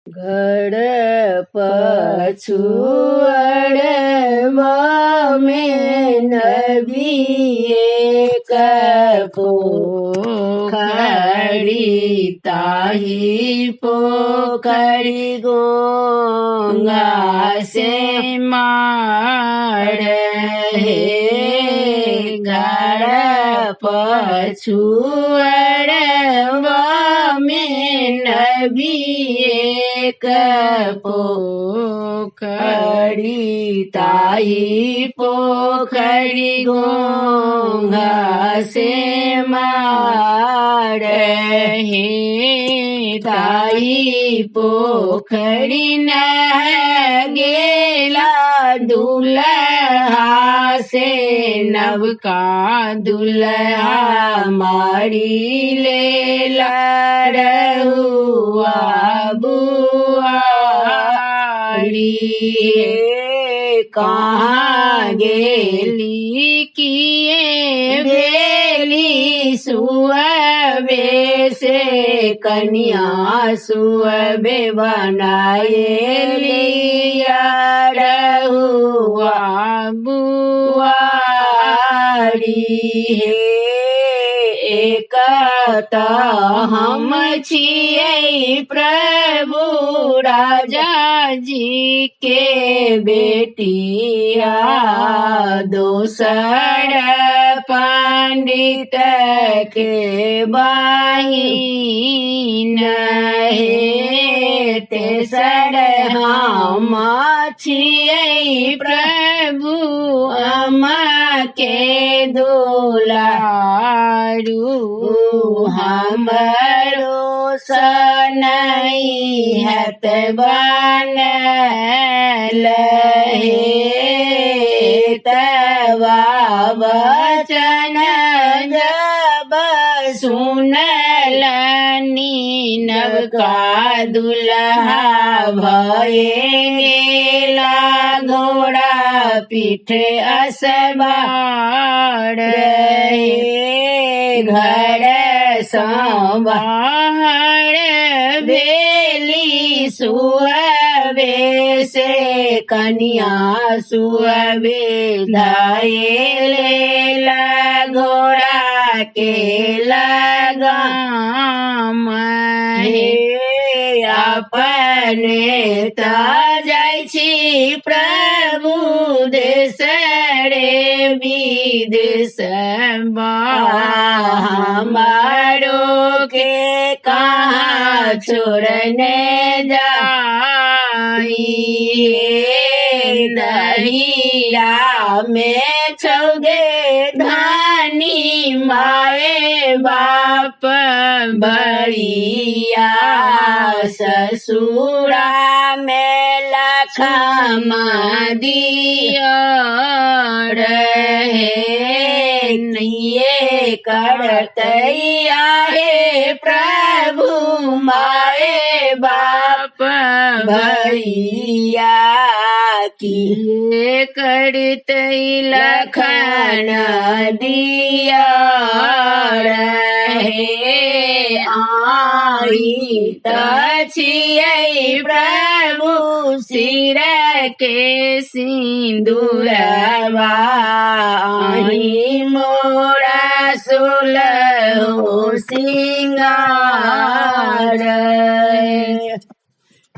घर पछुअड़वा में नदी एक पोखरी, ताही पोखरी गोंगा से मार हे। घर पछुअड़वा में नदी एक पोखरी, ताही पोखरी गोंगा से मार हे। ताही पोखरी नह गेला दुल्हा से नवका दुल्हा मारी लेला रहुआ बुआरी। कहाँ गेली किए भेली सुअबे से कनिया सुअबे बनाए लिया रहुआ बुआरी। हे एक हम छियै प्रभु राजा जी के बेटिया, दोसर पंडित के बहिन हे। तेसर हम छियै प्रभु अम्मा के दुलारू, हमरो सनई हत बनल हे। तवा वचन जब सुनलनि नवका दुल्हा भए गेला घोड़ा पीठ असवार हे। घर सँ बाहर भेली सुअबे से कनिया सुअबे धए लेला घोड़ा के लगाम हे। अपने त जाइ छी प्रभु देश रे विदेश, हमारो के कहाँ छोड़ने जाई। नहिरा में छौगे धानी माए बाप बड़िया, ससुरा में लखमा दिया रहे। ये करतैया हे प्रभु माए बाप भैया, किए करतै लखन दिया रहे। आही त छियै प्रभु सिर के सिन्दूरवा, आही मोरा सोलहो सिंगार।